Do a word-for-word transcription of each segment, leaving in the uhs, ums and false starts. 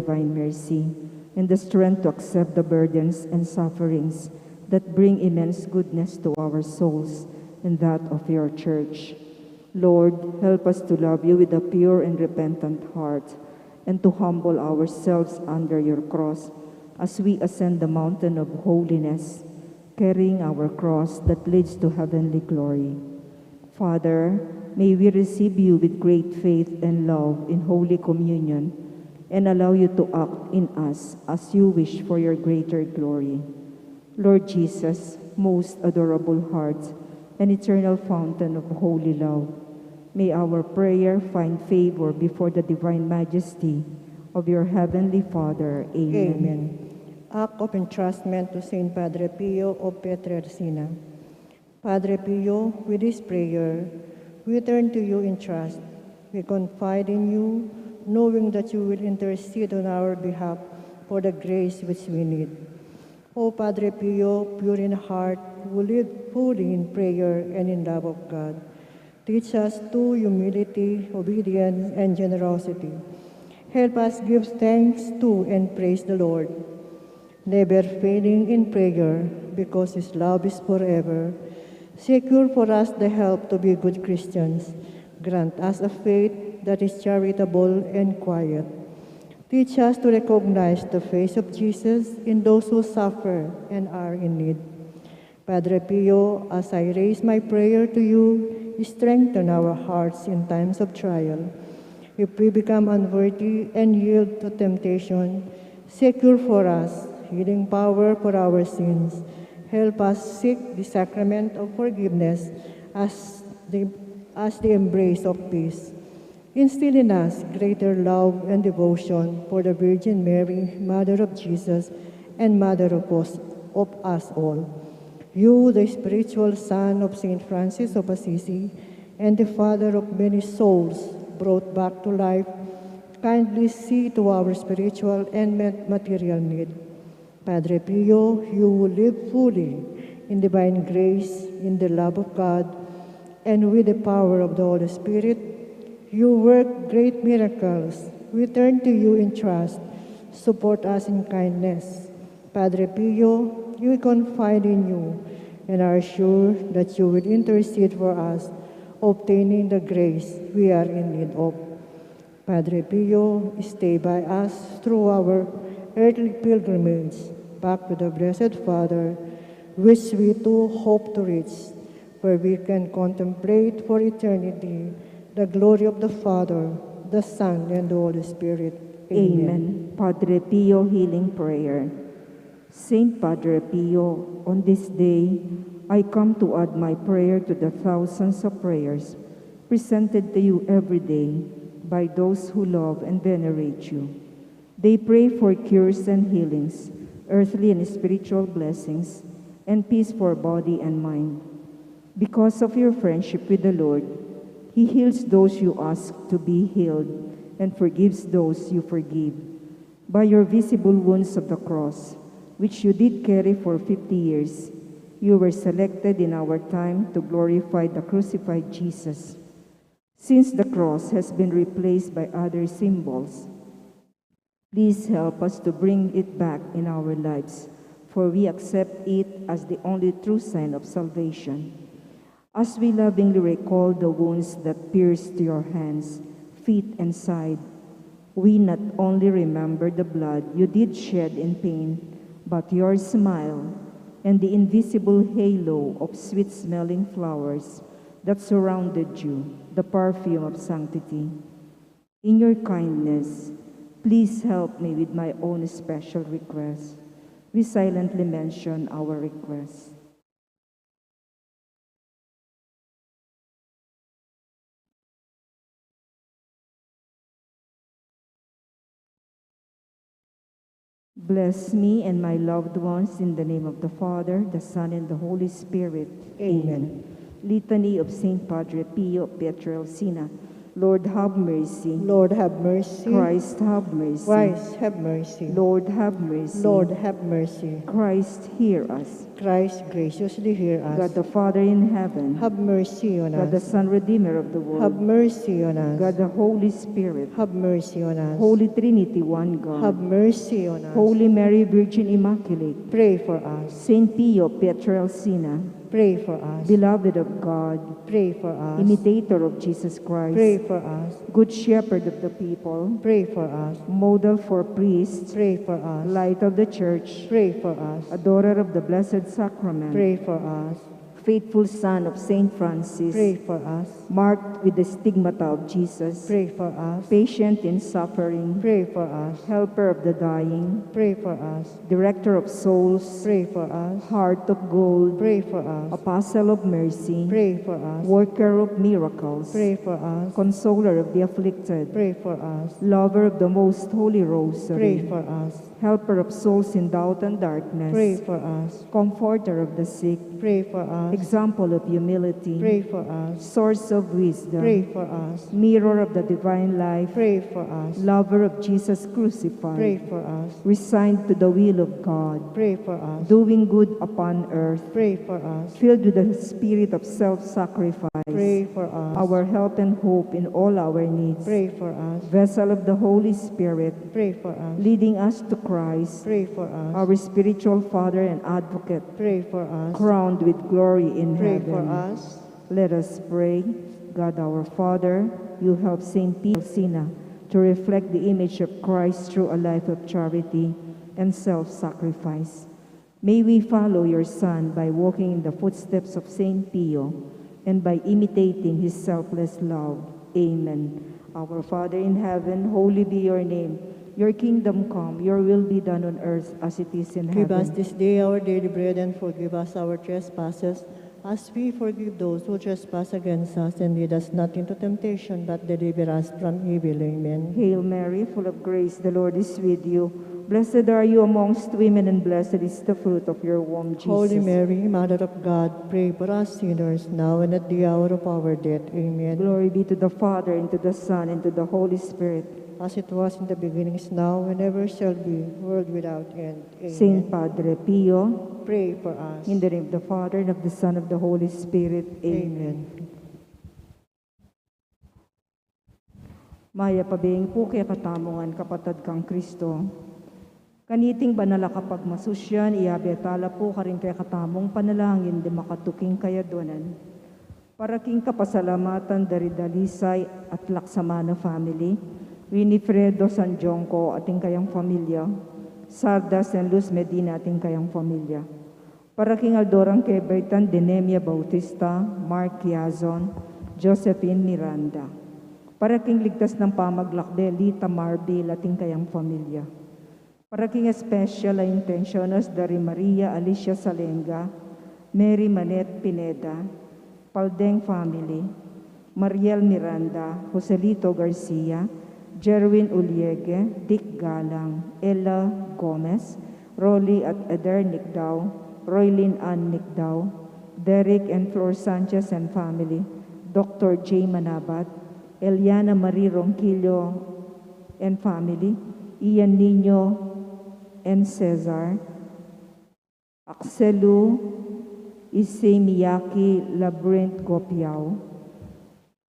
divine mercy and the strength to accept the burdens and sufferings that bring immense goodness to our souls and that of your church. Lord, help us to love you with a pure and repentant heart and to humble ourselves under your cross as we ascend the mountain of holiness, carrying our cross that leads to heavenly glory. Father, may we receive you with great faith and love in Holy Communion and allow you to act in us as you wish for your greater glory. Lord Jesus, most adorable heart and eternal fountain of holy love, may our prayer find favor before the divine majesty of your heavenly Father. Amen. Amen. Act of Entrustment to Saint Padre Pio of Pietrelcina. Padre Pio, with this prayer, we turn to you in trust. We confide in you, knowing that you will intercede on our behalf for the grace which we need. O Padre Pio, pure in heart, who lived fully in prayer and in love of God, teach us to humility, obedience, and generosity. Help us give thanks to and praise the Lord, never failing in prayer, because his love is forever. Secure for us the help to be good Christians. Grant us a faith that is charitable and quiet. Teach us to recognize the face of Jesus in those who suffer and are in need. Padre Pio, as I raise my prayer to you, strengthen our hearts in times of trial. If we become unworthy and yield to temptation, secure for us healing power for our sins. Help us seek the sacrament of forgiveness as the, as the embrace of peace. Instill in us greater love and devotion for the Virgin Mary, Mother of Jesus and Mother of us, of us all. You, the spiritual son of Saint Francis of Assisi and the father of many souls brought back to life, kindly see to our spiritual and mat-, material need. Padre Pio, you who live fully in divine grace, in the love of God, and with the power of the Holy Spirit, you work great miracles. We turn to you in trust. Support us in kindness. Padre Pio, we confide in you and are sure that you will intercede for us, obtaining the grace we are in need of. Padre Pio, stay by us through our earthly pilgrimage back to the Blessed Father, which we too hope to reach, where we can contemplate for eternity the glory of the Father, the Son, and the Holy Spirit. Amen. Amen. Padre Pio Healing Prayer. Saint Padre Pio, on this day, I come to add my prayer to the thousands of prayers presented to you every day by those who love and venerate you. They pray for cures and healings, earthly and spiritual blessings, and peace for body and mind. Because of your friendship with the Lord, He heals those you ask to be healed and forgives those you forgive. By your visible wounds of the cross, which you did carry for fifty years, you were selected in our time to glorify the crucified Jesus. Since the cross has been replaced by other symbols, please help us to bring it back in our lives, for we accept it as the only true sign of salvation. As we lovingly recall the wounds that pierced your hands, feet, and side, we not only remember the blood you did shed in pain, but your smile and the invisible halo of sweet-smelling flowers that surrounded you, the perfume of sanctity. In your kindness, please help me with my own special request. We silently mention our request. Bless me and my loved ones in the name of the Father, the Son, and the Holy Spirit. Amen. Litany of Saint Padre Pio Pietrelcina. Lord, have mercy. Lord, have mercy. Christ, have mercy. Christ, have mercy. Lord, have mercy. Lord, have mercy. Christ, hear us. Christ, graciously hear us. God the Father in heaven, have mercy on us. God the Son, Redeemer of the world, have mercy on us. God the Holy Spirit, have mercy on us. Holy Trinity, one God, have mercy on us. Holy Mary, Virgin Immaculate, pray for us. Saint Pio Pietrelcina, pray for us. Beloved of God, pray for us. Imitator of Jesus Christ, pray for us. Good Shepherd of the people, pray for us. Model for priests, pray for us. Light of the Church, pray for us. Adorer of the Blessed Sacrament, pray for us. Faithful son of Saint Francis, pray for us. Marked with the stigmata of Jesus, pray for us. Patient in suffering, pray for us. Helper of the dying, pray for us. Director of souls, pray for us. Heart of gold, pray for us. Apostle of mercy, pray for us. Worker of miracles, pray for us. Consoler of the afflicted, pray for us. Lover of the most holy rosary, pray for us. Helper of souls in doubt and darkness, pray for us. Comforter of the sick, pray for us. Example of humility, pray for us. Source of wisdom, pray for us. Mirror of the divine life, pray for us. Lover of Jesus crucified, pray for us. Resigned to the will of God, pray for us. Doing good upon earth, pray for us. Filled with the spirit of self-sacrifice, pray for us. Our help and hope in all our needs, pray for us. Vessel of the Holy Spirit, pray for us. Leading us to Christ, pray for us. Our spiritual father and advocate, pray for us. Crowned with glory in heaven, pray for us. Let us pray. God our Father, you help Saint Peter Sina to reflect the image of Christ through a life of charity and self-sacrifice. May we follow your Son by walking in the footsteps of Saint Pio and by imitating his selfless love. Amen. Our Father in heaven, holy be your name. Your kingdom come, your will be done on earth as it is in heaven. Give us this day our daily bread, and forgive us our trespasses, as we forgive those who trespass against us, and lead us not into temptation, but deliver us from evil. Amen. Hail Mary, full of grace, the Lord is with you. Blessed are you amongst women, and blessed is the fruit of your womb, Jesus. Holy Mary, Mother of God, pray for us sinners, now and at the hour of our death. Amen. Glory be to the Father, and to the Son, and to the Holy Spirit. As it was in the beginning, is now, and ever shall be, world without end. Amen. Saint Padre Pio, pray for us. In the name of the Father, and of the Son, of the Holy Spirit. Amen. Amen. Mayap a beng pu kekatamu ngan, kapatad kang Kristo. Kaniting banal a kapagmasusyan, iabe tala pu karing kekatamung panalangin di makatuking kayaduanan. Para king kapasalamatan da ri Dalisay at Laksamana family, Winifredo Sanjonco at ing kayang familia, Sarda San Luz Medina at ing kayang familia. Para king aldo rang kebaitan, Denemia Bautista, Mark Yazon, Josephine Miranda. Para king ligtas nang pamaglakbe, Lita Marbil at ing kayang familia. Para king special a intenciones da ri Maria Alicia Salenga, Mary Manette Pineda, Paldeng family, Mariel Miranda, Joselito Garcia, Jerwin Uliege, Dick Galang, Ella Gomez, Rolly at Eder Nicdao, Roylin Ann Nicdao, Derek and Flor Sanchez and family, Doctor J Manabat, Eliana Marie Ronquillo and family, Ian Nino and Cesar, Axelu Issei Miyaki, Labyrinth Gopiao.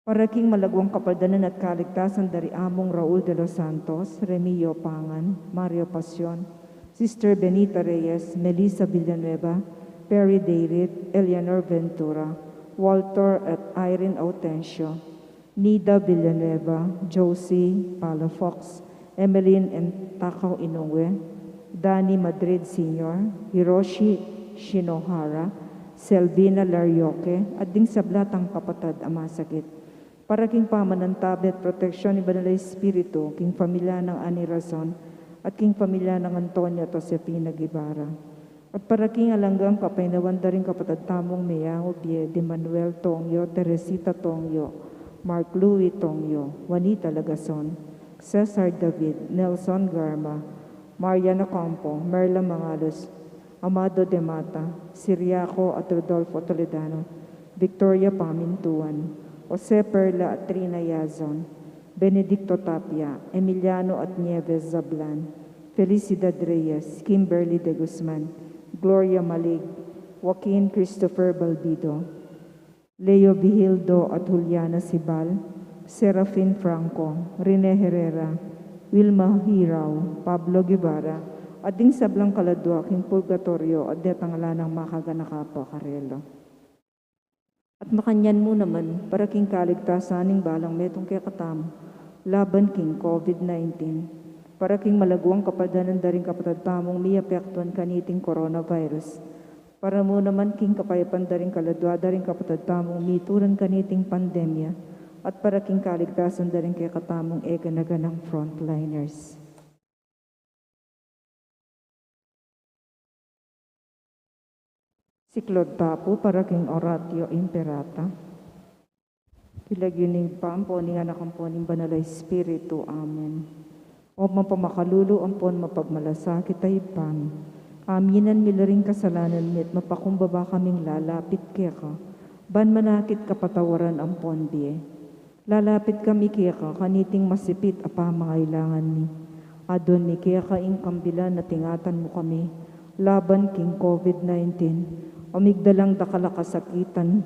Para king malagwang kapaldanan at kaligtasan da ri Among Raul de los Santos, Remio Pangan, Mario Pasion, Sister Benita Reyes, Melissa Villanueva, Perry Dayrit, Eleanor Ventura, Walter at Irene Autencio, Nida Villanueva, Josie Palafox, Emeline and Takao Inoue, Danny Madrid Senior, Hiroshi Shinohara, Selvina Larioque, at ding sabla tang kapatad a masakit. Para king pamanantabe at proteksyon ning Banal a Espiritu, king pamilya nang Anirason, at king pamilya nang Antonio at Josefina Guevara. At para king alang anggang kapaynawan da ring kapatad tamung meyangu bie, di Manuel Tongyo, Teresita Tongyo, Mark Louis Tongyo, Juanita Lagason, Cesar David, Nelson Garma, Marian Ocampo, Merla Mangalos, Amado de Mata, Siriaco at Rodolfo Toledano, Victoria Pamintuan, Jose Perla at Trina Yazon, Benedicto Tapia, Emiliano at Nieves Zablan, Felicidad Reyes, Kimberly de Guzman, Gloria Malig, Joaquin Christopher Balbido, Leo Vigildo at Juliana Sibal, Serafin Franco, Rene Herrera, Wilma Hirao, Pablo Guevara, at ding sablang kaladua king purgatoryo at detang ala nang makaganaka pa karela. At makanyan mu naman, para king kaligtasan ning balang metung kekatamu, laban king COVID nineteen, para king malaguang kapaldanan da ring kapatad tamung miapektuan kaniting coronavirus, para mu naman king kapayapan da ring kaladua da ring kapatad tamung mitulan kaniting pandemya, at para king kaligtasan da ring kekatamung e gana-ganang frontliners. Siklaud ta pu para king Oratio Imperata. King lagyu ning Ibpa, ampo ning Anak, ampo ning Banal a Espiritu. Amen. O mapamakalulu, ampon mapagmalasakit a Ibpa mi, aminan mi la ring kasalanan mi at mapakumbaba kaming lalapit keka, ban manakit kapatawaran ampon bie. Lalapit kami keka kaniting masipit a pamangailangan mi. Aduan mi keka ing kambilan at ingatan mu kami laban king COVID nineteen, o migdalang dakal a kasakitan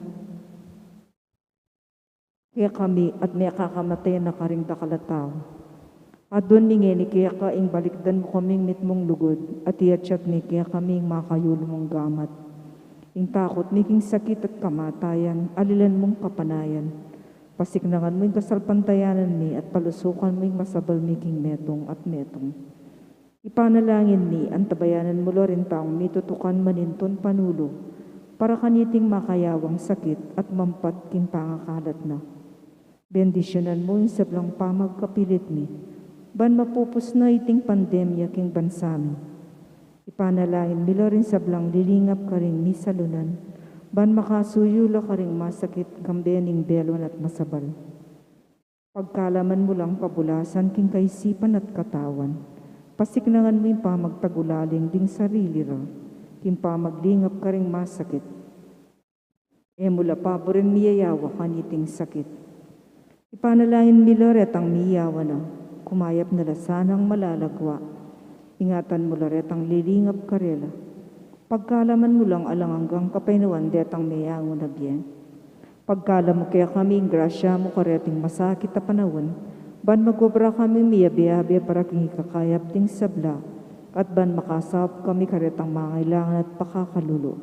kekami at mekakamate na karing dakal a tau. Aduan mi ngeni keka ing balikdan mu kaming mitmung lugud, at iatsat mi kekami ing makayulu mung gamat. Ing takut mi king sakit at kamatayan, alilan mung kapanayan. Pasiknangan mu ing kasalpantayanan mi at palusukan mu ing masabal mi king metung at metung. Ipanalangin mi, antabayanan mu la ring taung mitutukan manintun panulu para kaniting makayawang sakit at mampat king pangakalat na. Bendisyunan mu ing sablang pamagkapilit mi, ban mapupus na iting pandemya king bansa mi. Ipanalangin mi la ring sablang lilingap karing misalunan, ban makasuyu la karing masakit kambe ning belwan at masabal. Pagkalaman mu lang pabulasan king kaisipan at katawan. Pasiknangan mu ing pamagtagulaling ding sarili ra king pamaglingap karing masakit. E mu la paburen miyayawa kaniting sakit. Ipanalangin mi la retang miyawa na, kumayap na la sanang malalagua. Ingatan mu la retang lilingap karela. Pagkalaman mu lang alang anggang kapaynawan detang meyangu na bie. Pagkalam mu kekami ing grasya mu kareting masakit a panaun, ban magobra kami miyabe-abe para king ikakayap ding sabla, at ban makasaup kami karetang mangailangan at pakakalulu.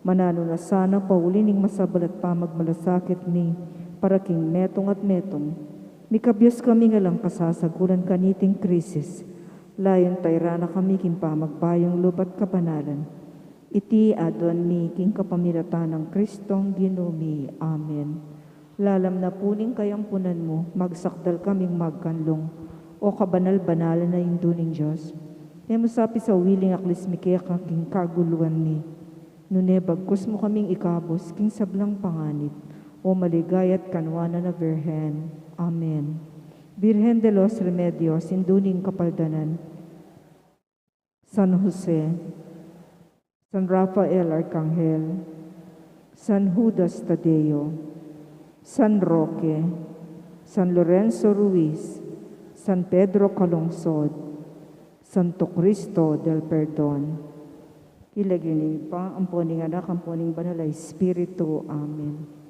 Mananu na sana pauli ning masabal at pamagmalasakit mi para king metung at metung, mikabius kami ngan lang kasasagulan kaniting krisis. Layun tayran na kami king pamagbayung lub at kabanalan. Iti aduan mi king kapamilatan nang Kristong Ginu mi. Amen. Lalam na pu ning kayampunan mu, magsakdal kaming magkanlung, o kabanal-banalan a Indu ning Dios. E mu sa pisawiling aklis mi keka king kaguluan mi, nune bagkus mu kaming ikabus king sablang panganib, o maligaya at kanwanan a Virgen. Amen. Virgen de los Remedios, Indu ning Kapaldanan, San Jose, San Rafael Arcangel, San Judas Tadeo, San Roque, San Lorenzo Ruiz, San Pedro Calungsod, Santo Cristo del Perdon. King lagyu ning Ibpa, ampo ning Anak, ampo ning Banal a Espiritu. Amen.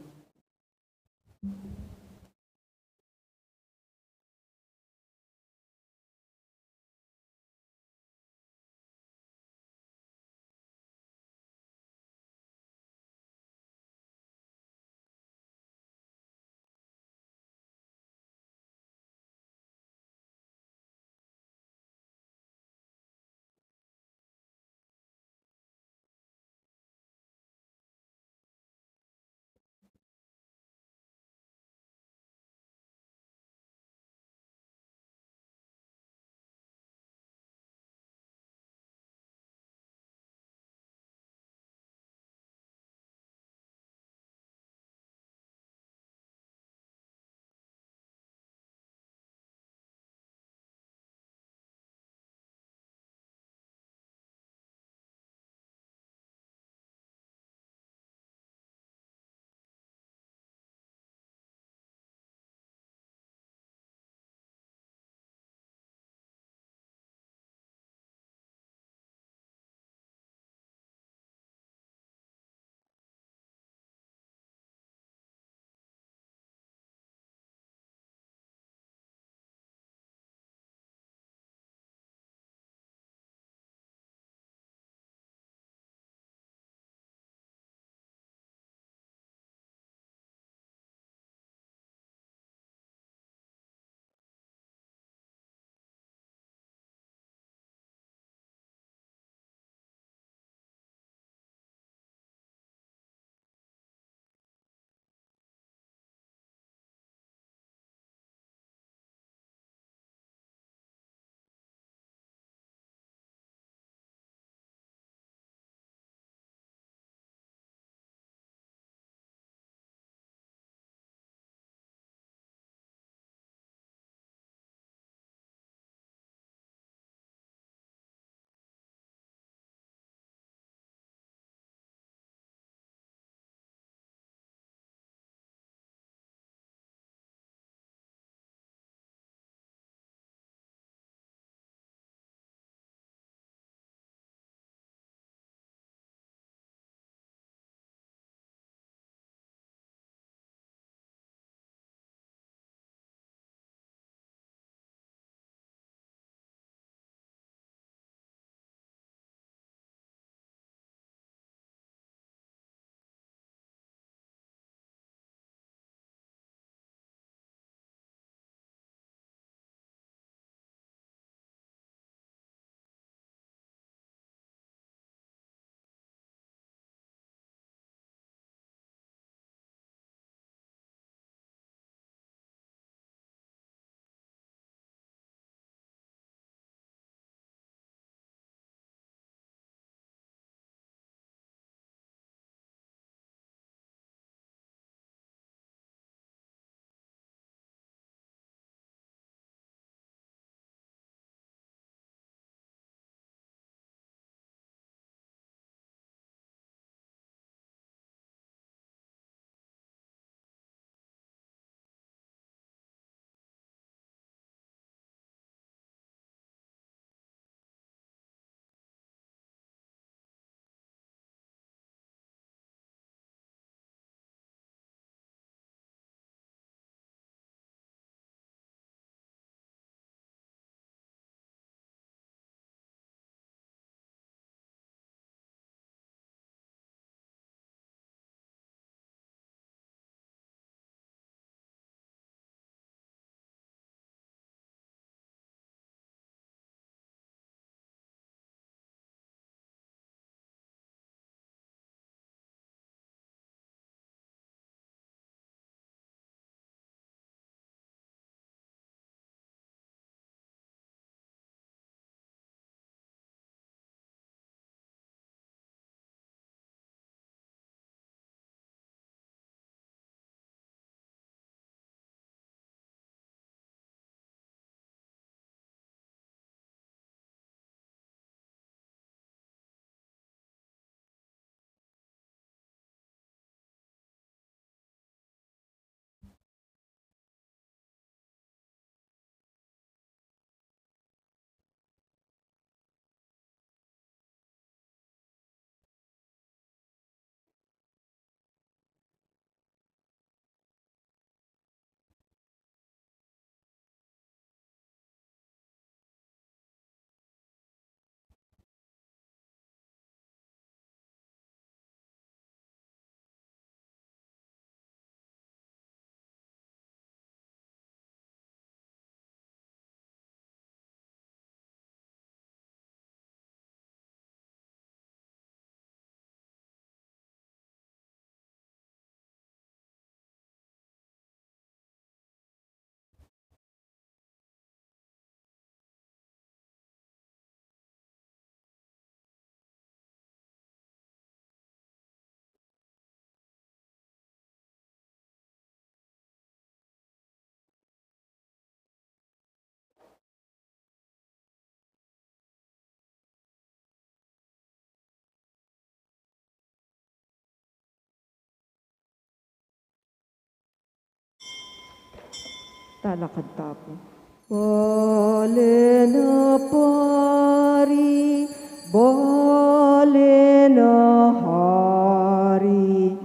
Talakad ta pu. Bale na pari, bale na hari,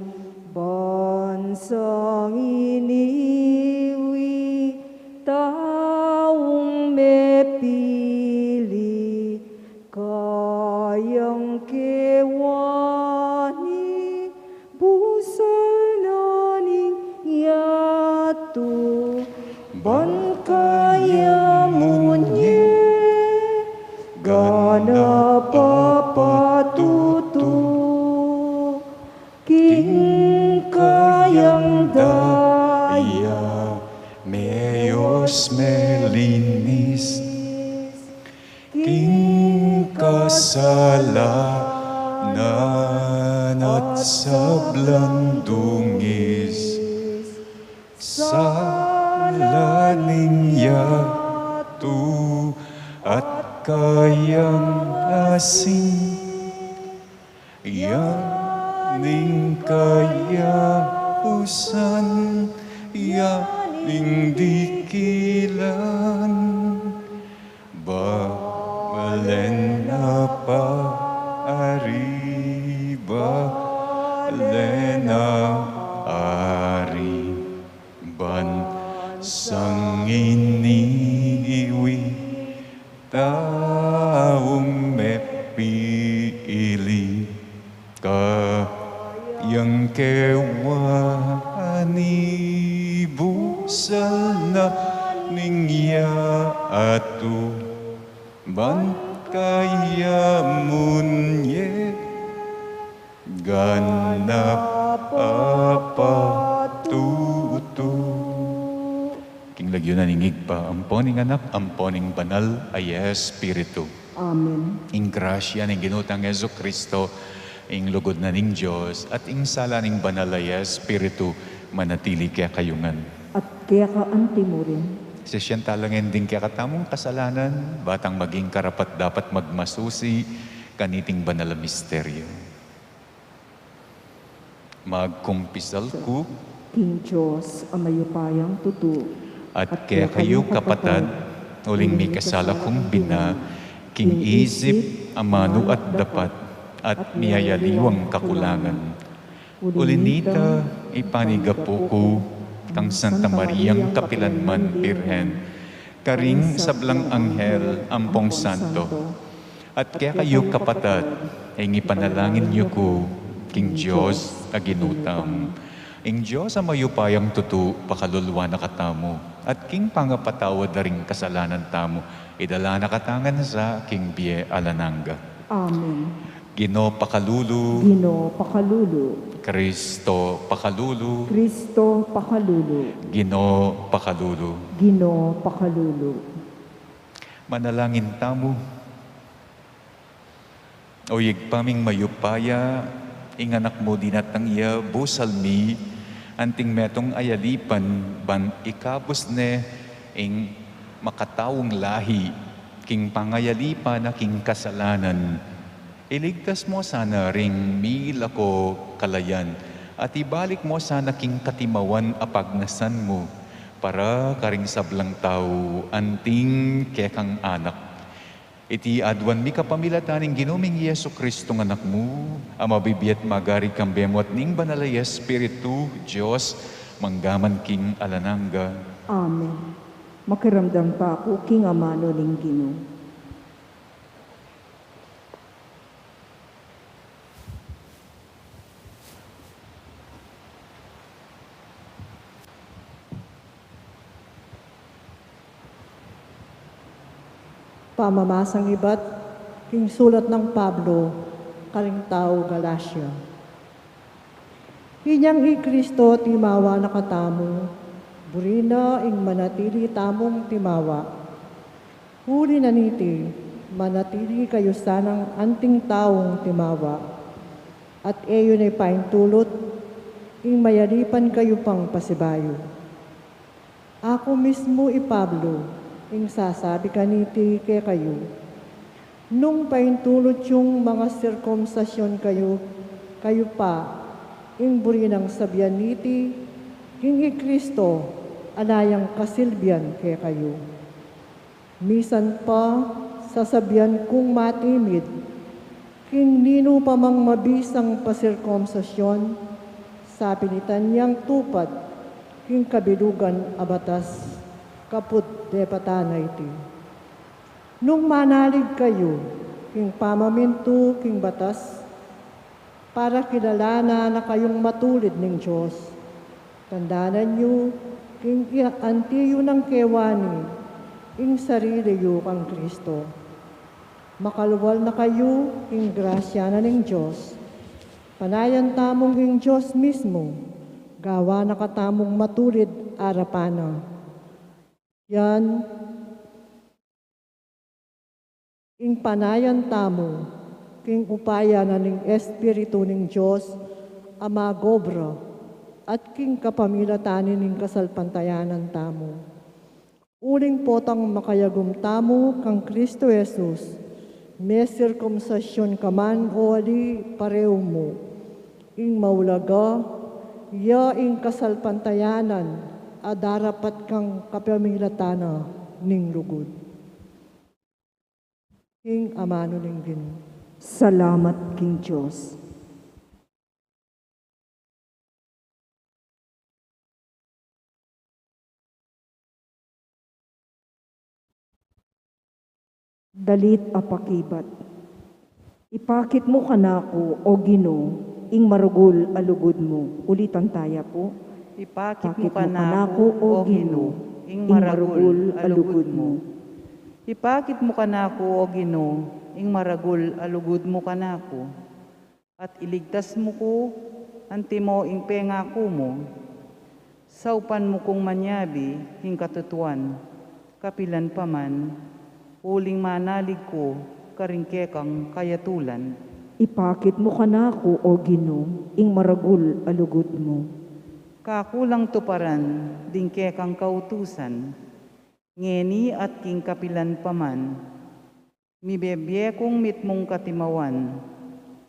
bansang iniwi, taung mepili, kayang kewani, busal na ning yatu, ban kaya munye, ganap a patutu, king kayang daya, meyos melinis, king kasalanan at sablang dungis, sala ning yatu at kayang asin. Ya ning kayausan, ya ning dikilan, balen a pari, balen a ari, bansang iniwi, taung mepili, kayang kewani, busal na ning yatu, ban kaya munye, ganap a patutu. King lagyu na ning Ibpa, ampo ning Anak, ampo ning Banal a Espiritu. Amen. Ing grasya ning Ginu tang Jesucristo, ing lugud na ning Dios, at ing sala ning Banal a Espiritu, manatili kekayu ngan. At keka antimurin. Sisian tala ngan ding kekatamung kasalanan, ba tang maging karapat-dapat magmasusi kaniting banal a misteryo. Magkumpisal ku king Dios a mayupayang tutu, at kekayu kapatad, uling mikasala kung bina, king isip, amanu at dapat, at miyayaliwang kakulangan. Uli nita, ipanigapu ku kang Santa Mariang kapilanman Birhen, karing sablang anghel ampong santo, at kekayu kapatad, ing ipanalangin yu ku king Dios a Ginu tamu. Ing Dios a mayupayang tutu pakalulwan na katamu, at king pangapatawad da ring kasalanan tamu, idala na katamu ngan sa king bie alang angga. Amen. Ginu pakalulu. Ginu pakalulu. Kristo pakalulu. Kristo pakalulu. Ginu pakalulu. Ginu pakalulu. Manalangin tamu. O Ibpa ming mayupaya, ing Anak mu dinatang ya busal mi, anting metung a yalipan ban ikabus ne ing makataung lahi king pangayalipan na king kasalanan. Iligtas mu sana ring milako kalayan, at ibalik mu sana king katimawan a pagnasan mu, para karing sablang tau anting kekang anak. Iti aduan mi kapamilatan ning Ginu ming Jesucristo nga Anak mu, a mabibie at magari kambe mu at ning Banal a Espiritu, Dios, mangga man king alang angga. Amen. Makiramdam ta ku king amanu ning Ginu. Pamamasang ibat king sulat nang Pablo karing tau Galacia. Inyang i Kristo timawa na katamu, buri na ing manatili tamung timawa. Uli na niti, manatili kayu sanang anting taung timawa, at e yu ne paintulut ing mayalipan kayu pang pasibayu. Aku mismu i Pablo, ing sasabi kaniti kekayu, nung paintulut yung mangasirkumsisyon kayu, kayu pa, ing buri nang sabian niti, king i Kristo, ala yang kasilbian kekayu. Misan pa, sasabian kung matimid, king ninu pa mang mabisang pasirkumsisyon, sapilitan yang tupad king kabilugan a batas, kapud depatan na iti. Nung manalig kayu king pamamintu king batas, para kilalanan na kayung matulid ning Dios, tandanan yu king ianti yu nang kewani ing sarili yu kang Kristo. Makalwal na kayu king grasya na ning Dios. Panayan tamung ing Dios mismu gawan na katamung matulid arapan na. Yan ing panayan tamu king upaya na ning Espiritu ning Dios a magobra at king kapamilatan ning kasalpantayanan tamu. Uling potang makayagum tamu kang Kristo Jesus, mesirkumsisyon ka man o ali, pareu mu. Ing maulaga, ya ing kasalpantayanan a darapat kang kapamilatan na ning lugud. Ing amanu ning Ginu. Salamat king Dios. Dalit a pakibat. Ipakit mu kanaku, O Ginu, ing maragul a lugud mu. Ulitan taya pu. Ipakit mu kanaku, O Ginu, ing maragul a lugud mu. Ipakit mu kanaku, O Ginu, ing maragul a lugud mu kanaku. At iligtas mu ku, antimo ing pengaku mu. Saupan mu kung manyabi ing katutuan, kapilan pa man, uling manalig ku karing kekang kayatulan. Ipakit mu kanaku, O Ginu, ing maragul a lugud mu. Kaku lang tuparan ding kekang kautusan, ngeni at king kapilan pa man. Mibebie kung mitmung katimawan,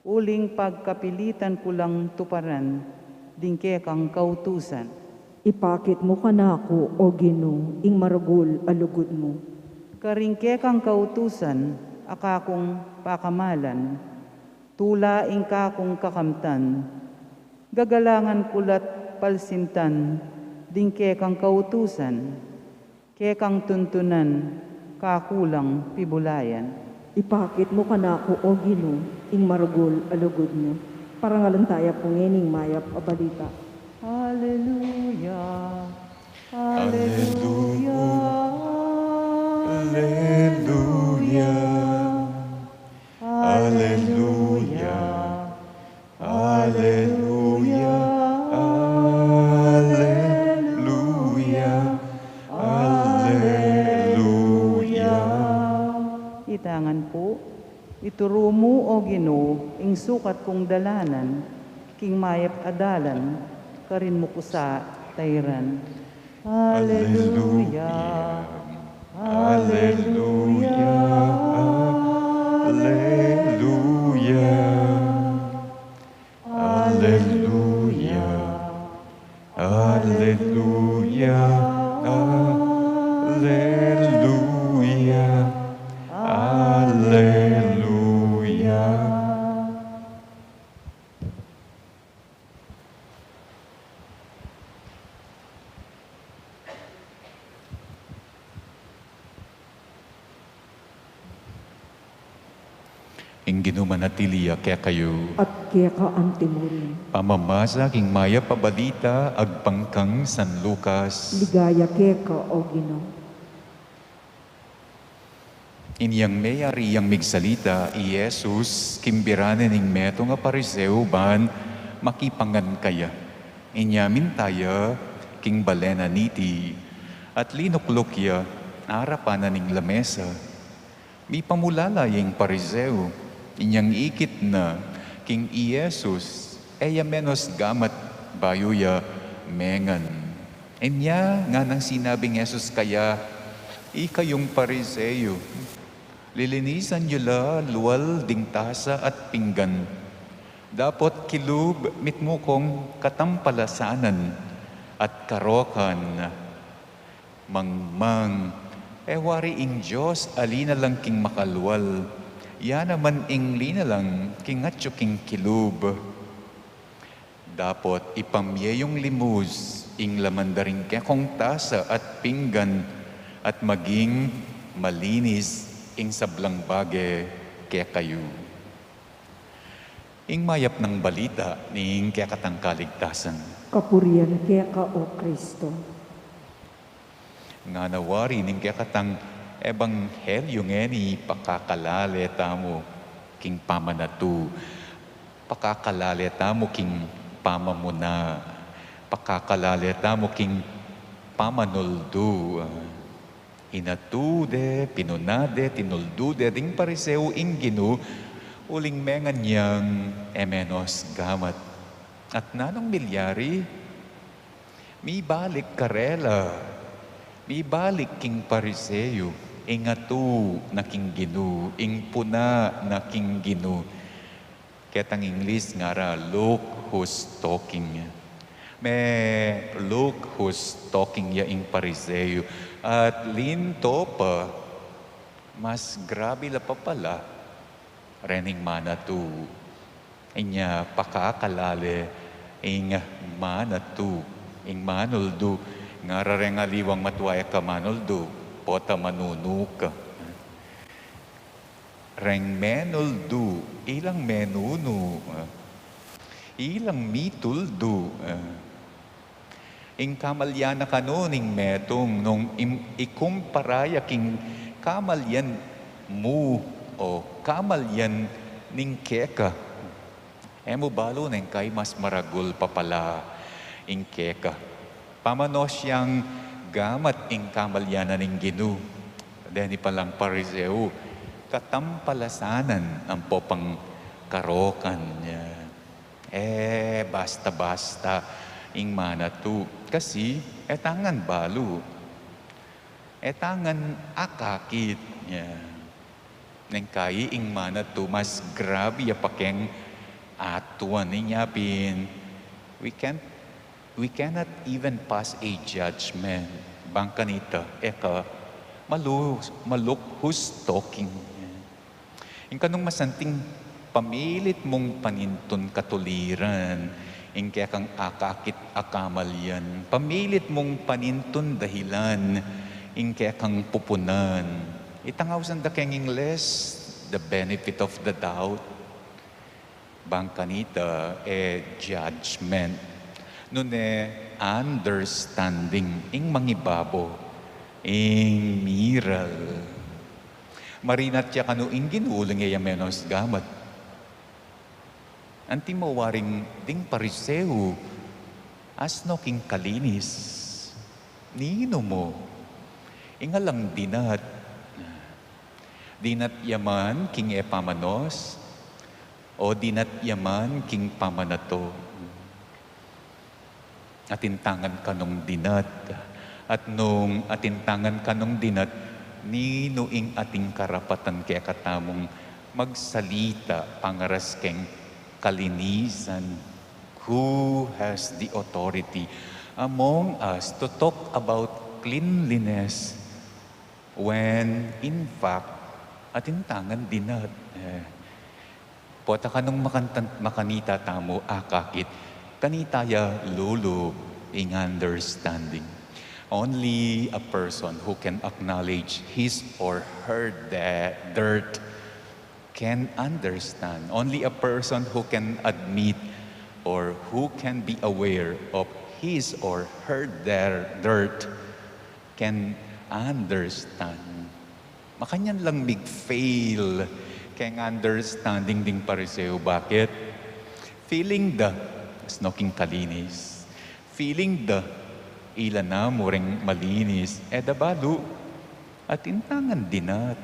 uling pagkapilitan ku lang tuparan ding kekang kautusan. Ipakit mu kanaku, O Ginu, ing maragul a lugud mu. Karing kekang kautusan a kakung pakamalan, tula ing kakung kakamtan, gagalangan ku la't palsintan ding kekang kautusan. Kekang tuntunan, kaku lang pibulayan. Ipakit mu kanaku, O Ginu, ing maragul a lugud mu. Parangalan taya pu ngening mayap a balita. Alleluia. Alleluia. Alleluia. Alleluia. Alleluia. Alleluia. Alleluia. Itangan pu, ituru mu, O Ginu, ing sukat kung dalanan, king mayap a dalan, karin mu ku sa tairan. Alleluia. Alleluia. Alleluia. Alleluia. Alleluia. Alleluia. Alleluia. Ing Ginu manatili ya kekayu. At keka antimurin. Pamamasa king mayap a balita agpang kang San Lucas. Ligaya keka, O Ginu. Inyang meyari yang migsalita i Jesus, kimbira ne ning metung a Pariseo ban makipangan kaya. Inya minta ya king balen a niti, at linukluk ya arapan na ning lamesa. Mipamulala ya ing Pariseo, inyang ikit na king i Jesus, e ya menus gamat bayu ya mengan. Inya nganang sinabing Jesus kaya, Ikayung Pariseo, lilinisan yu la lual ding tasa at pinggan. Dapot kilub mitmu kung katampalasanan at karokan Mangmang, e wari ing Dios ali na lang king makalwal, ya naman ing linalang king atyu king kilub. Dapot ipamye yung limus ing laman da ring kekong tasa at pinggan, at maging malinis ing sablang bage kekayu. Ing mayap nang balita ning kekatang kaligtasan. Kapurian keka, O Kristo. Ngana wari ning kekatang ebanghelyu ngeni, pakakalale tamu king pamanatu, pakakalale tamu king pamamuna, pakakalale tamu king pamanuldu. Inatu de, pinuna de, tinuldu de ding Pariseu ing Ginu, uling mengan yang e menus gamat. At nanung milyari? Mibalik karela, mibalik king Pariseu ing atu na king Ginu, ing puna na king Ginu. Ketang Ingles ngara, "Look who's talking." Me-look who's talking ya ing Pariseu. At linto pa, mas grabe la pa pala reng manatu. Inya pakakalale ing manatu, ing manuldu. Ngara reng aliwang matwa e ka manuldu, pota manunu ka. Reng menuldu, ilang menunu, ilang mituldu. Ing kamalyan na kanu ning metung nung im-, ikumpara ya king kamalyan mu o kamalyan ning keka. E mu balu neng kay mas maragul pa pala ing keka. Pamanus yang gamat ing kamalyan na ning Ginu. Deni palang Pariseu, katampalasanan ampo pang karokan ya. E basta-basta ing manatu, kasi e ta ngan balu, e ta ngan akakit ya. Neng kayi ing manatu mas grabe ya pa keng atuan. Inya pin, we can't, we cannot even pass a judgment. Bang kanita, e ka malu-, ma-look who's talking. Ing kanung masanting, pamilit mung panintun katuliran ing kekang akakit a kamalyan. Pamilit mung panintun dahilan ing kekang pupunan. Itang ausan da keng Ingles, the benefit of the doubt. Bang kanita, e judgment. Nune understanding ing mangibabo, ing miral. Marinat ya kanu ing Ginu uling e ya menus gamat. Antimo waring ding Pariseu, asno king kalinis. Ninu mu? Ing alang dinat. Dinat ya man king e pamanus, o dinat ya man king pamanatu? Atin ta ngan kanung dinat. At nung atin ta ngan kanung dinat, ninu ing ating karapatan kekatamung magsalita pangaras keng kalinisan? Who has the authority among us to talk about cleanliness when, in fact, atin ta ngan dinat? E, pota kanung makantan-, makanita tamu akakit, kanita ya lulub ing understanding. Only a person who can acknowledge his or her de-, dirt can understand. Only a person who can admit or who can be aware of his or her de-, dirt can understand. Makanyan lang mig-fail keng understanding ding Pariseu. Bakit? Feeling da, asno king kalinis. Feeling da, ila na mu reng malinis. E da balu, atin ta ngan dinat.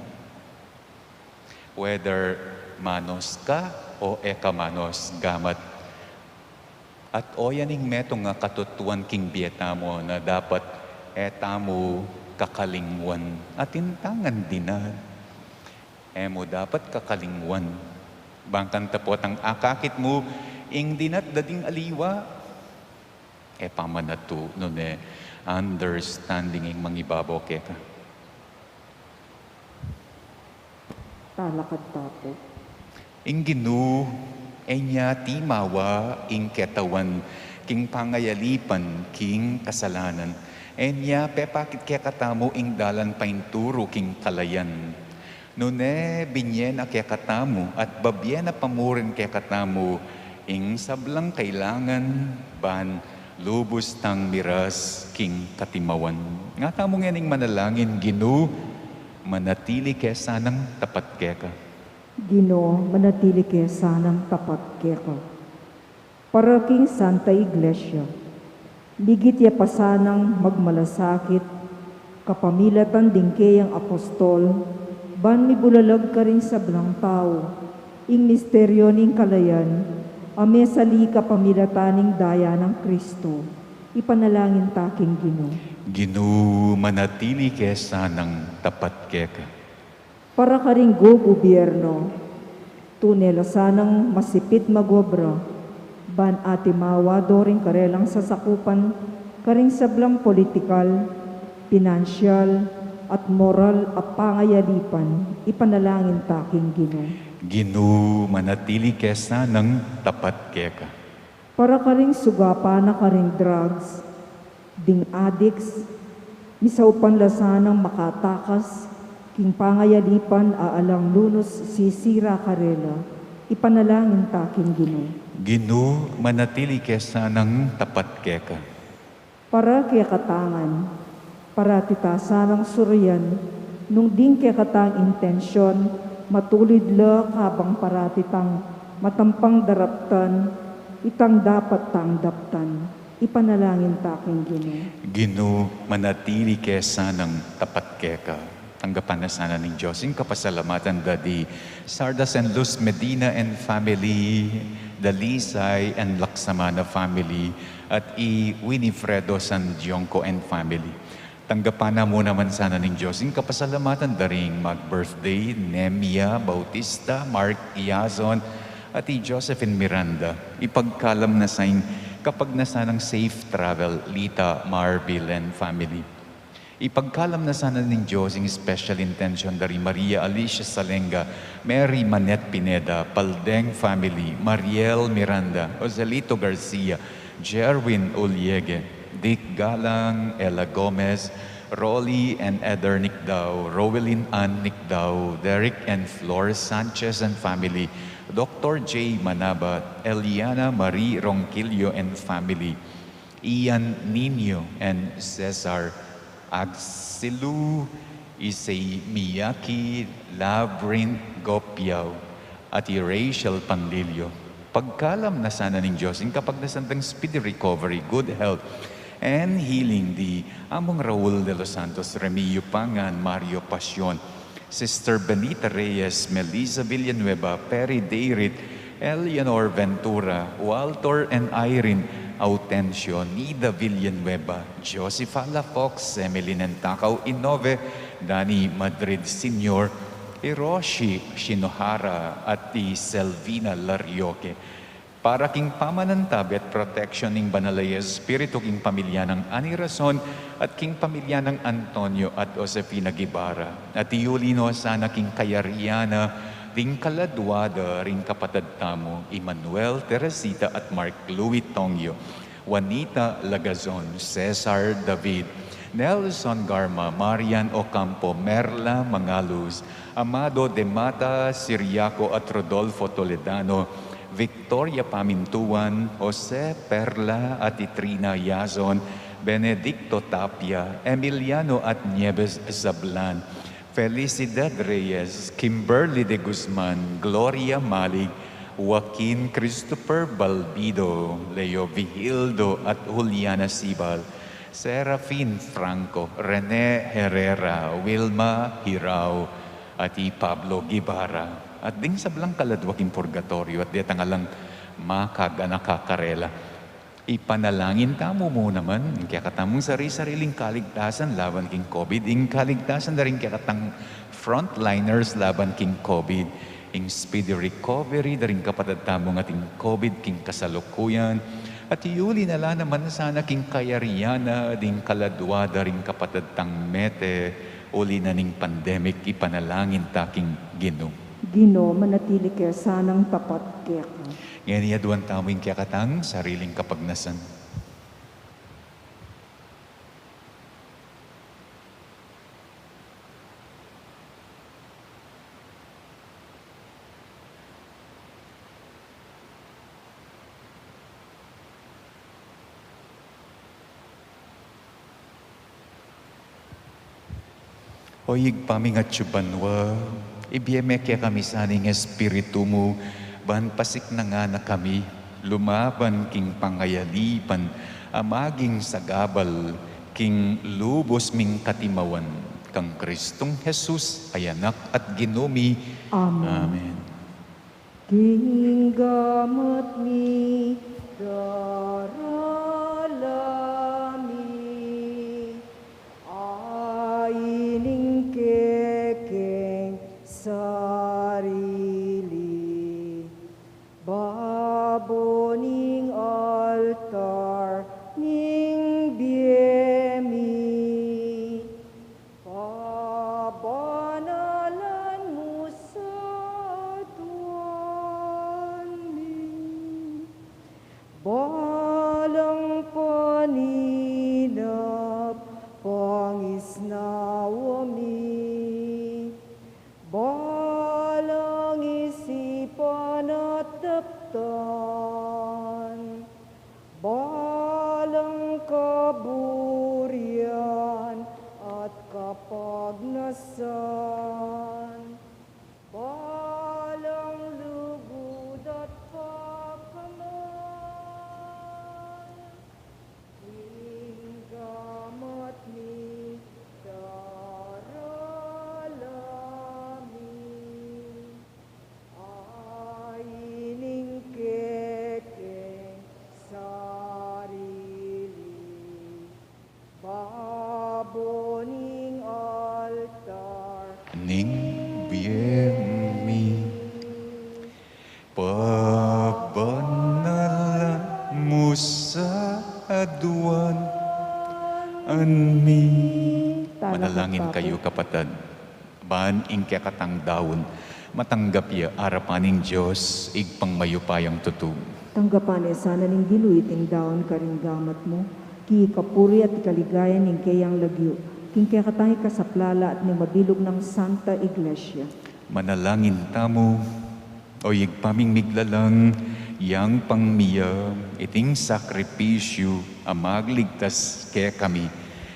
Whether manus ka o e ka manus gamat. At oyan ing metung a katutuan king bie tamu na dapat e tamu kakalingwan. Atin ta ngan dinat. E mu dapat kakalingwan. Bang kanita potang akakit mu ing dinat da ding aliwa, e pamanatu, nune Understanding ing mangibabaw keka. Talakad ta pu. Ing Ginu, e nya timawa ing ketawan king pangayalipan king kasalanan. E nya pepakit kekatamu ing dalan painturu king kalayan. Nune binye na kekatamu at babie na pa murin kekatamu ing sablang kailangan ban lubus tang miras king katimawan. Nga tamu ngening manalangin, Ginu, manatili ke sanang tapat keka. Ginu, manatili ke sanang tapat keka. Para king Santa Iglesia, migit ya pa sanang magmalasakit kapamilatan ding keyang apostol, ban mibulalag karing sablang tau ing misteryo ning kalayan a mesali kapamilatan ning daya nang Kristo. Ipanalangin ta king Ginu. Ginu, manatili ke sanang tapat keka. Para karing gugubierno, tune la sanang masipit magobra ban atimawa do ring karelang sasakupan karing sablang politikal, pinansyal, at moral a pangayalipan. Ipanalangin ta king Ginu. Ginu, manatili ke sanang tapat keka. Para karing sugapa na karing drugs, ding addicts, misaupan la sanang makatakas king pangayalipan a alang lunus sisira karela. Ipanalangin ta king Ginu. Ginu, manatili ke sanang tapat keka. Para kekatang ngan, parati ta sanang surian nung ding kekatang intensyon matulid la kabang parati tang matampang daraptan itang dapat tang daptan. Ipanalangin ta king Ginu. Ginu, manatili ke sanang tapat keka. Tanggapan na sana ning Dios ing kapasalamatan da di Sardas and Luz Medina and family, Dalisay and Laksamana family, at i Winifredo San Dionco and family. Tanggapan na mu naman sana ning Dios ing kapasalamatan da ring mag-birthday, Nemia Bautista, Mark Iazon, at i Josephine Miranda. Ipagkalam na sa ing kapagnasan nang safe travel, Lita Marbil and family. Ipagkalam na sana ning Dios ing special intention da ri Maria Alicia Salenga, Mary Manet Pineda, Paldeng family, Mariel Miranda, Joselito Garcia, Jerwin Uliege, Dick Galang, Ella Gomez, Rolly and Eder Nicdao, Rowelyn Ann Nicdao, Derek and Flores Sanchez and family, Doctor J Manabat, Eliana Marie Ronquillo and family, Ian Nino and Cesar Agsilu, Issei Miyaki, Labyrinth Gopiao, at i Rachel Panlilio. Pagkalam na sana ning Dios ing kapagnasan dang speedy recovery, good health, and healing di Among Raul de los Santos, Remio Pangan, Mario Pasion, Sister Benita Reyes, Melissa Villanueva, Perry Dayrit, Eleanor Ventura, Walter and Irene Autencio, Nida Villanueva, Joseph Fox, Emeline Entacao Inove, Danny Madrid Senior, Hiroshi Shinohara, at i Selvina Larioque. Para king pamanantabe at protection ning Banal a Espiritu king pamilya nang Anirason at king pamilya nang Antonio at Josefina Guevara. At iyuli no sana king kayarian na ding kaladua da ring kapatad tamu, Emmanuel, Teresita at Mark Louis Tongyo, Juanita Lagazon, Cesar David, Nelson Garma, Marian Ocampo, Merla Mangaluz, Amado de Mata, Siriaco at Rodolfo Toledano, Victoria Pamintuan, Jose Perla at Itrina Yazon, Benedicto Tapia, Emiliano at Nieves Zablan, Felicidad Reyes, Kimberly de Guzman, Gloria Malig, Joaquin Christopher Balbido, Leo Vigildo at Juliana Sibal, Serafin Franco, Rene Herrera, Wilma Hirao, at i Pablo Guevara, at ding sablang kaladua king purgatoryo, at detang alang makaganaka karela. Ipanalangin tamu mu naman ing kekatamung sari-sariling kaligtasan laban king COVID, ing kaligtasan da ring kekatang frontliners laban king COVID, ing speedy recovery da ring kapatad tamung ating COVID king kasalukuyan, At iuli na la naman sana king kayarian na ding kaladua da ring kapatad tang mete, uli na ning pandemic, ipanalangin ta king Ginu. Ginu, manatili ke sanang tapat keka. Ngeni aduan tamu ing kekatang sariling kapagnasan. O Ibpa ming atsu banua, ibie me kekami sana ing Espiritu mu, ban pasiknangan na kami lumaban king pangayalipan a maging sagabal king lubus ming katimawan, kang Kristong Jesus a Anak at Ginu mi. Amen. Amen. King gamat mi, darala mi, a ining kekeng sarili, babo ning altar ning bie mi, pabanalan mu sa aduan mi. Balang paninap pangisnawa mi, balang isipan at daptan, balang kaburian at kapagnasan, balang lugud at pakamal, king gamat mi, darala mi, a ining kekeng sarili, babo ning altar ning bie mi, pabanalan mu sa aduan mi. Manalangin kayu, kapatad, ban ing kekatang daun matanggap ya arapan ning Dios Ibpang mayupayang tutu. Tanggapan na sana ning Ginu iting daun karing gamat mu, king kapurian at kaligayan ning keyang lagyu, king kekatang ikasaplala at ning mabilug nang Santa Iglesia. Manalangin tamu. O Ibpa ming miglalang, yang pangmie iting sakripisyu a magligtas kekami,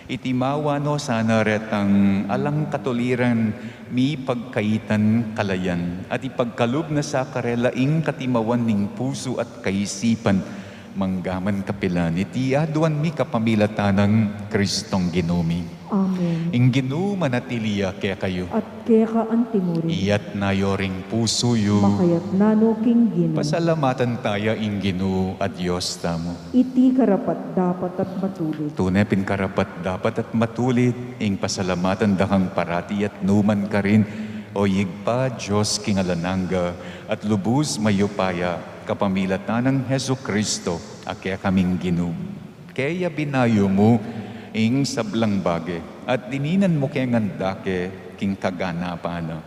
itimawa no sana retang alang katuliran mipagkaitan kalayan, at ipagkalub na sa karela ing katimawan ning pusu at kaisipan, manggaman kapilan. Iti aduan mi kapamilatan nang Kristong Ginu mi. Amen. Ing Ginu manatili ya kekayu. At keka antimurin. Iyat na yu ring pusu yu. Makayat na no king Ginu. Pasalamatan taya ing Ginu a Dios tamu. Iti karapat-dapat at matulid. Tune pin karapat-dapat at matulid ing pasalamatan da kang parati at numan karin, O Ibpa, Dios king alang angga at lubus mayupaya, kapamilatan nang Jesucristo a kekaming Ginu. Keya binayu mu ing sablang bage, at dininan mu ke ngan dake king kaganapan na.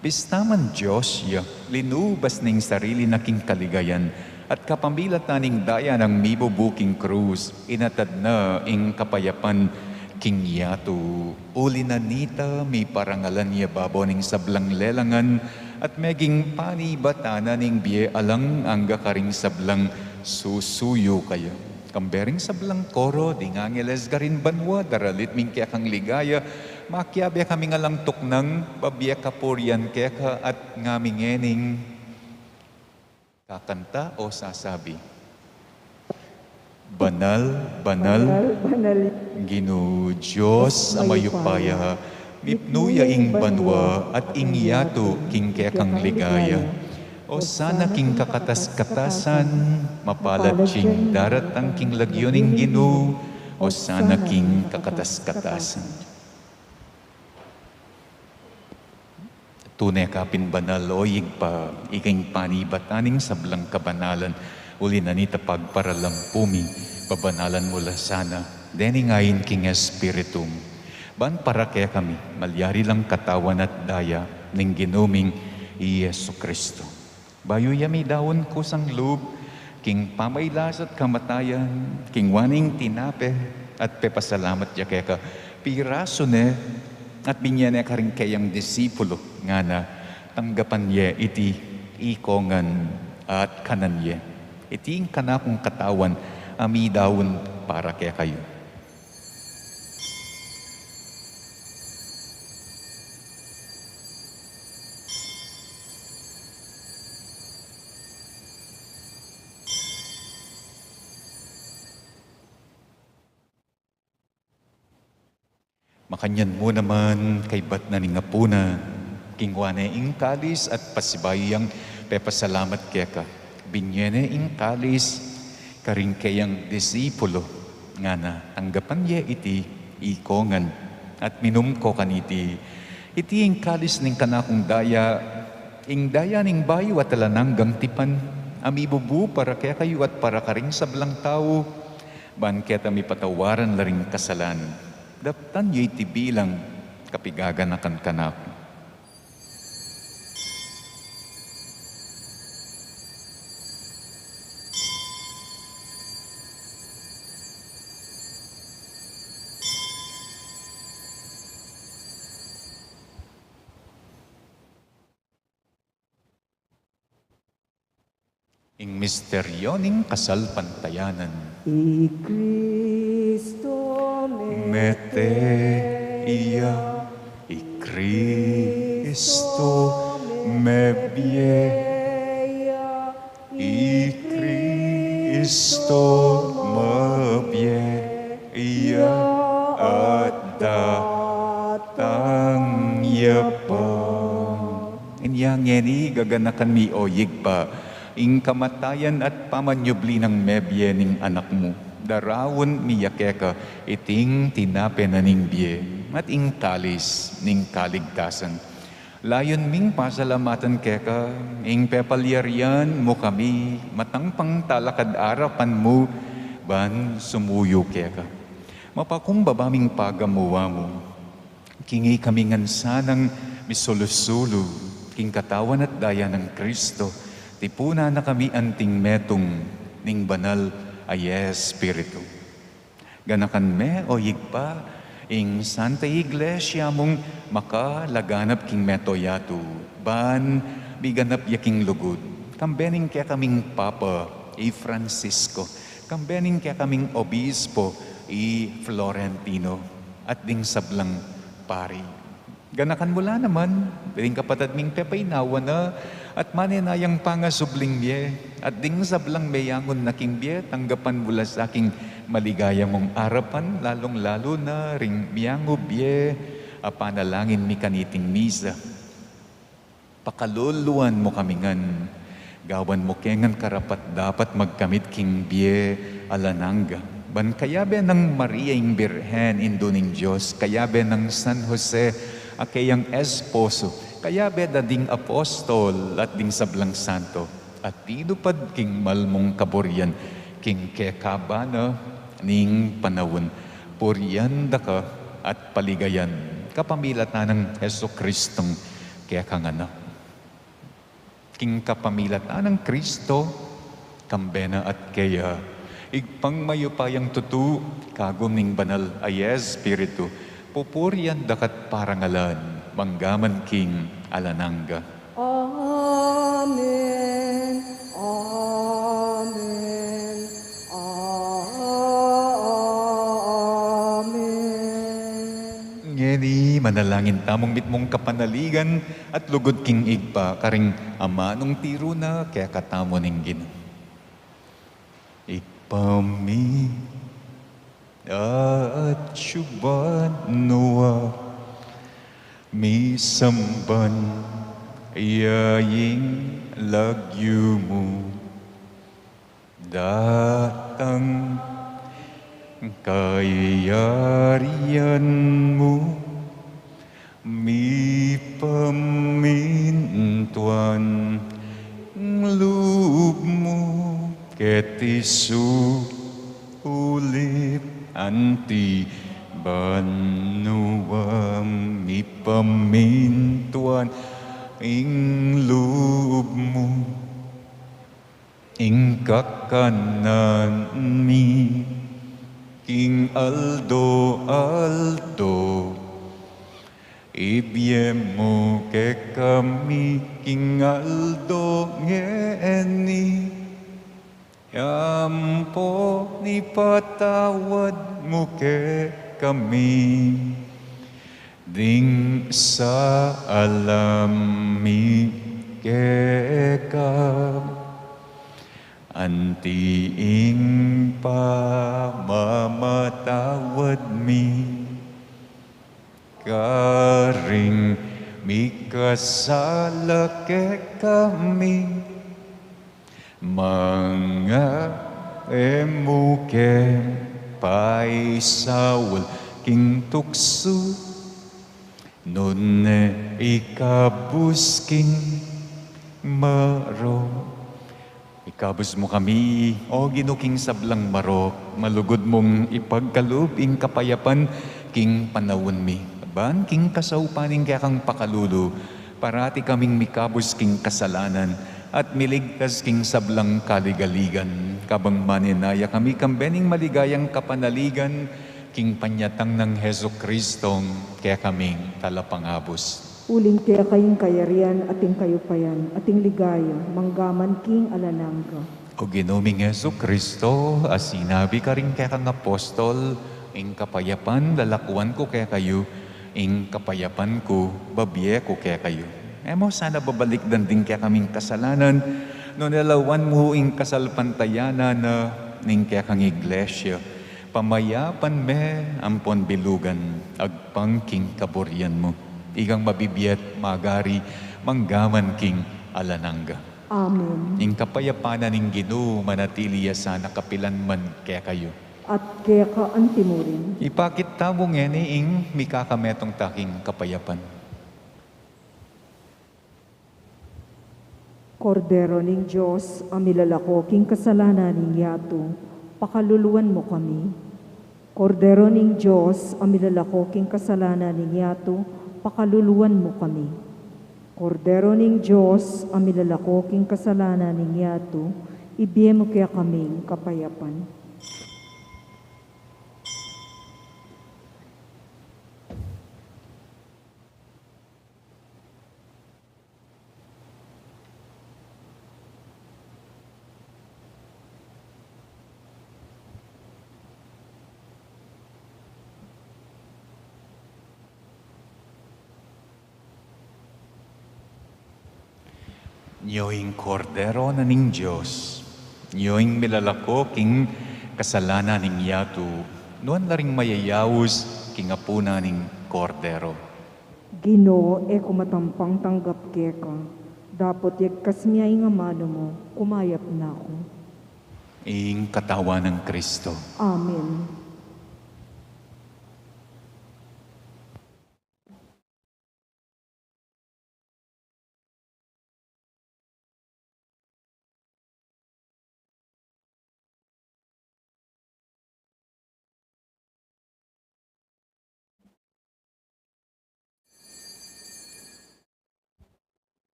Bista man Dios ya, linubas na ing sarili na king kaligayan, at kapamilatan ning daya nang mibubu king krus, inatad na ing kapayapan king yatu. Uli na nita, miparangalan ya babo ning sablang lelangan, at meging panibatan na ning bie alang angga karing sablang susuyu kaya. Kambe ring sablang koro ding angeles karin banua, daralit mi ing kekang ligaya, makiabe kaming alang tuknang, babie kapurian keka at ngaming ngening kakanta o sasabi: Banal, banal, banal, banal, Ginu Dios a mayupaya, mipnu ya ing banua at ing yatu king kekang ligaya. Osana king kakatas-katasan, mapalad ya ing daratang king lagyu ning Ginu, osana king kakatas-katasan. Tune ka pin banal, o Ibpa, ika ing panibatan ning sablang kabanalan. Uli na nita pagparalampu mi, babanalan mu la sana, dening ain king Espiritu mu. Ban para kekami, malyari lang katawan at daya, ning Ginu ming i Jesu Kristo. Bayu ya midaun kusang lub, king pamailas at kamatayan, kinua ne ing tinape, at pepasalamat ya keka, pirasu ne, at binye ne karing keyang disipulu, ngana, tanggapan ye iti ikongan at kanan ye. Iti ing kanakung katawan a midaun para kekayu. Makanyan mu naman, kaybat na ning apunan, kinua ne ing kalis at pasibayu yang pepasalamat keka. Binye ne ing kalis karing keyang disipulu, ngana, tanggapan ye iti ikongan at minum ko kaniti. Iti ing kalis ning kanakung daya, ing daya ning bayu at alang anggang tipan, a mibubu para kekayu at para karing sablang tau, ban keta mipatawaran la ring kasalan. Daptan yu iti bilang kapigaganakan kanaku. Ing misteryo ning kasalpantayanan. I Kristo mete ya, i Kristo mebie ya, i Kristo mebie ya, at datang ya pa. Inya ngeni gaganakan mi, o Ibpa, ing kamatayan at pamanyubli nang mebie ning Anak mu. Daraun mi ya keka iting tinape na ning bie at ing kalis ning kaligtasan. Layun ming pasalamatan keka ing pepalyarian mu kami matang pangtalakad arapan mu ban sumuyu keka. Mapakumbaba ming pagamuan mu. King ikami ngan sanang misulu-sulu king katawan at daya nang Kristo, tipunan na kami anting metung ning Banal a Espiritu. Ganakan me, o Ibpa, ing Santa Iglesia mung makalaganap king mabilug a yatu, ban miganap ya king lugud, kambe ning kekaming Papa, i Francisco, kambe ning kekaming Obispo, i Florentino, at ding sablang pari. Ganakan mu la naman ding kapatad ming pepaynawa na at manenayang pangasubling mie, at ding sablang meyangun na king bie, tanggapan mu la sa king maligaya mung arapan, lalung-lalu na ring miyangub bie a panalangin mi kaniting misa. Pakaluluan mu kami ngan, gawan mu ke ngan karapat-dapat magkamit king bie alang angga. Ban kayabe nang Maria ing Birhen, Indu ning Dios, kayabe nang San Jose a keyang esposo, kayabe da ding apostol at ding sablang santo, a tinupad king mal mung kaburian king kekaba na ning panaun, purian da ka at paligayan kapamilatan nang Jesucristong kekang Anak. King kapamilatan nang Kristo, kambe na at keya, Ibpang mayupayang tutu, kagum ning Banal a Espiritu, pupurian da ka't parangalan manggaman king alang angga. Amen. Amen. Amen. Ngeni, manalangin tamung mitmung kapanaligan at lugud king Ibpa, karing amanung tiru na kekatamu ning Ginu. Ibpa mi, atsu ka banua, misamban ya ing lagyu mu. Datang kayarian mu, mipamintuan lub mu, Keti sulip anti banua mipamintuan ing lub mu, ing kakanan mi king aldo-aldo. Ibie mu kekami king aldo ngeni, ampon ipatawad mu kekami ding sala mi keka, anti ing pamamatawad mi karing mikasala kekami. Manga e mu ke paisaul king tuksu, nune ikabus king marok. Ikabus mu kami, O Ginu, king sablang marok, malugud mung ipagkalub ing kapayapan king panaun mi. Ban king kasaupan ning kekang pakalulu, parati kaming mikabus king kasalanan at miligtas king sablang kaligaligan, kabang manenaya kami kambe ning maligayang kapanaligan king panyatang nang Jesucristong kekaming Talapangabus. Uling keka ing kayarian, at ing kayupayan, at ing ligaya, manggaman king alang angga. O Ginu ming Jesucristo, a sinabi karing kekang apostol, ing kapayapan lalakuan ku kekayu, ing kapayapan ku babie ku kekayu. E mu sana babalikdan ding kekaming kasalanan, nune lawan mu ing kasalpantayanan na ning kekang iglesia. Pamayapan me ampon bilugan, agpang king kaburian mu. Ikang mabibie at magari, manggaman king alang angga. Amen. Ing kapayapan na ning Ginu manatili ya sana kapilan man kekayu. At keka antimurin. Ipakit tamu ngeni ing mikakametung ta king kapayapan. Kordero ning Dios, a milalako king kasalanan ning yatu, pakaluluan mu kami. Kordero ning Dios, a milalako king kasalanan ning yatu, pakaluluan mu kami. Kordero ning Dios, a milalako king kasalanan ning yatu, ibie mu kekaming kapayapan. Nyo ing Kordero na ning Dios, nyo ing milalako king kasalanan ning yatu, nuan la ring mayayaus king apunan ning Kordero. Ginu, e ku matampang tanggap keka, dapot yagkas mu ya ing amanu mu, kumayap na ku. Ing katawan nang Kristo. Amen.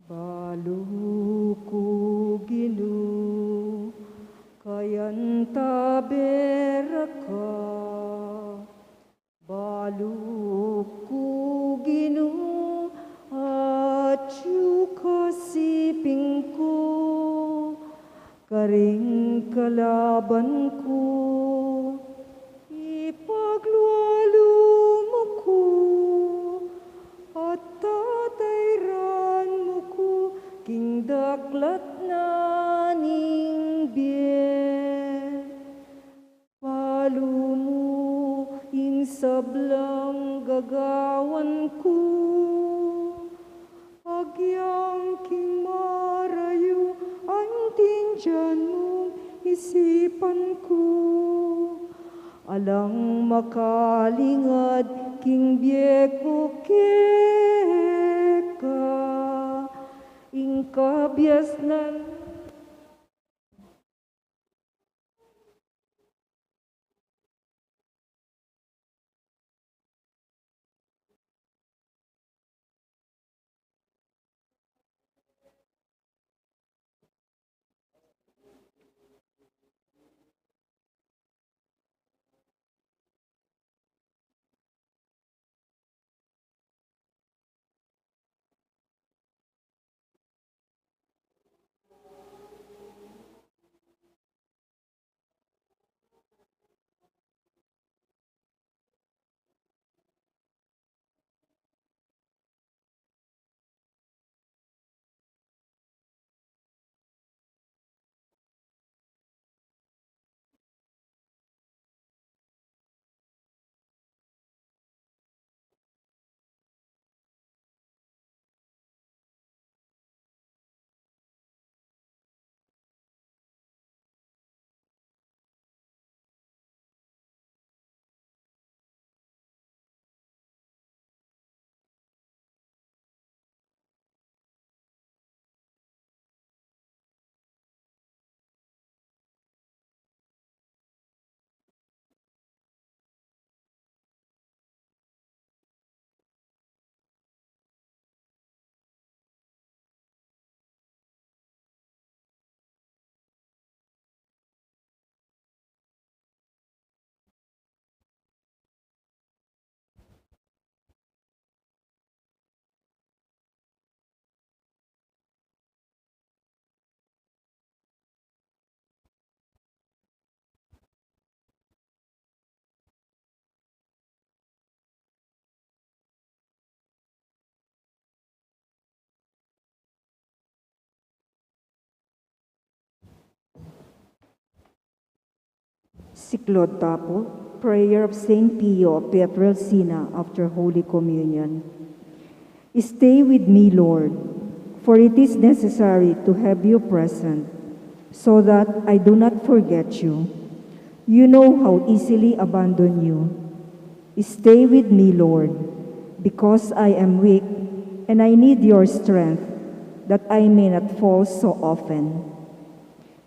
Balu ku Ginu, kayan tabe ra ka. Balu ku Ginu, atyu ka siping ku, karing kalaban ku, ipaglualu mu ku, at tatairan mu ku king daklat na ning bie. Balu mu ing sablang gagawan ku, agyang king marayu anting Diyan mung isipan ku, alang makalingad king bie ku keka, ing kabiasnan. Siklaud ta pu, prayer of Saint Pio of Pietrelcina after Holy Communion. Stay with me, Lord, for it is necessary to have you present, so that I do not forget you. You know how easily abandon you. Stay with me, Lord, because I am weak and I need your strength, that I may not fall so often.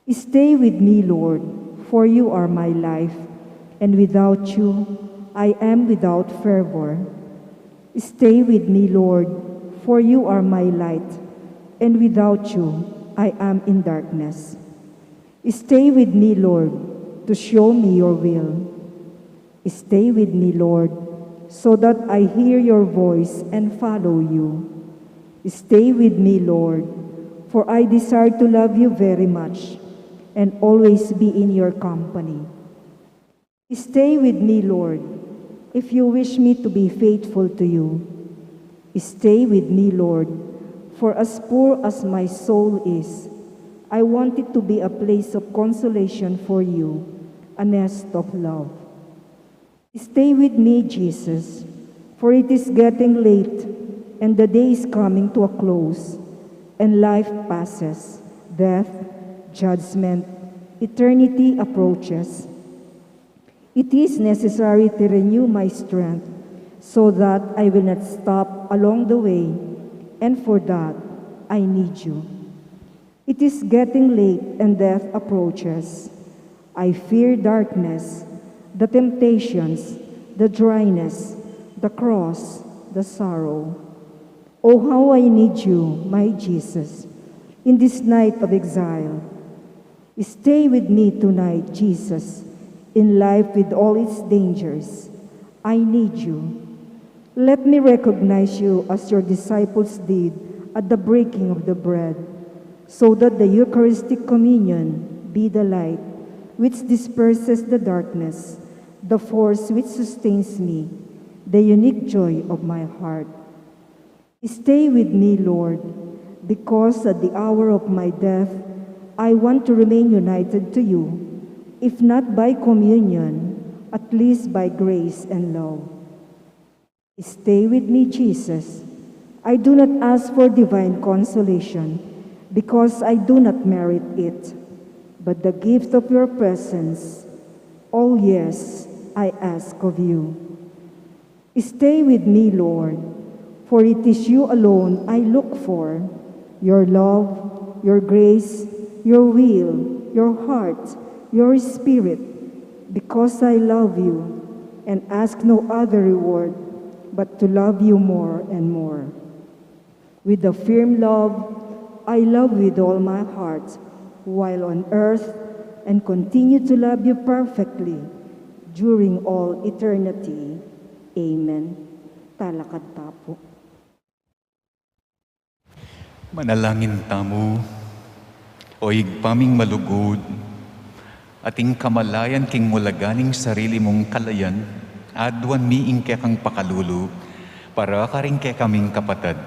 Stay with me, Lord, for you are my life, and without you I am without fervor. Stay with me, Lord, for you are my light, and without you I am in darkness. Stay with me, Lord, to show me your will. Stay with me, Lord, so that I hear your voice and follow you. Stay with me, Lord, for I desire to love you very much and always be in your company. Stay with me, Lord, if you wish me to be faithful to you. Stay with me, Lord, for as poor as my soul is, I want it to be a place of consolation for you, a nest of love. Stay with me, Jesus, for it is getting late, and the day is coming to a close, and life passes, death, judgment, eternity approaches. It is necessary to renew my strength so that I will not stop along the way, and for that, I need you. It is getting late and death approaches. I fear darkness, the temptations, the dryness, the cross, the sorrow. Oh, how I need you, my Jesus, in this night of exile. Stay with me tonight, Jesus, in life with all its dangers. I need you. Let me recognize you as your disciples did at the breaking of the bread, so that the Eucharistic communion be the light which disperses the darkness, the force which sustains me, the unique joy of my heart. Stay with me, Lord, because at the hour of my death, I want to remain united to you, if not by communion, at least by grace and love. Stay with me, Jesus. I do not ask for divine consolation, because I do not merit it. but the gift of your presence. Oh, yes, I ask of you. Stay with me, Lord, for it is you alone I look for, your love, your grace, your will, your heart, your spirit, because I love you and ask no other reward but to love you more and more. With a firm love, I love with all my heart while on earth and continue to love you perfectly during all eternity. Amen. Talakad ta pu. Manalangin tamu. O Ibpa ming malugud, ating kamalayan king mulaga ning sarili mung kalayan, aduan mi ing kekang pakalulu para karing kekaming kapatad.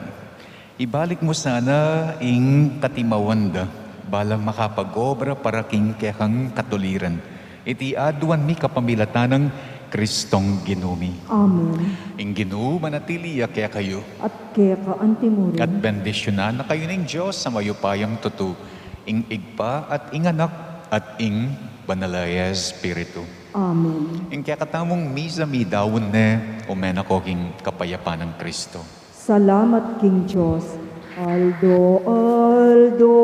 Ibalik mu sana ing katimawan da, bala makapag-obra para king kekang katuliran. Iti aduan mi kapamilatan nang Kristong Ginu mi. Amen. Ing Ginu manatili ya kekayu. At keka antimurin. At bendisyunan na kayu ning Dios a mayupayang tutu, ing Ibpa at ing Anak at ing Banal a Espiritu. Amen. Ing kekatamung misa midaun ne, ume na ko king kapayapan nang Kristo. Salamat king Dios. Aldo, aldo,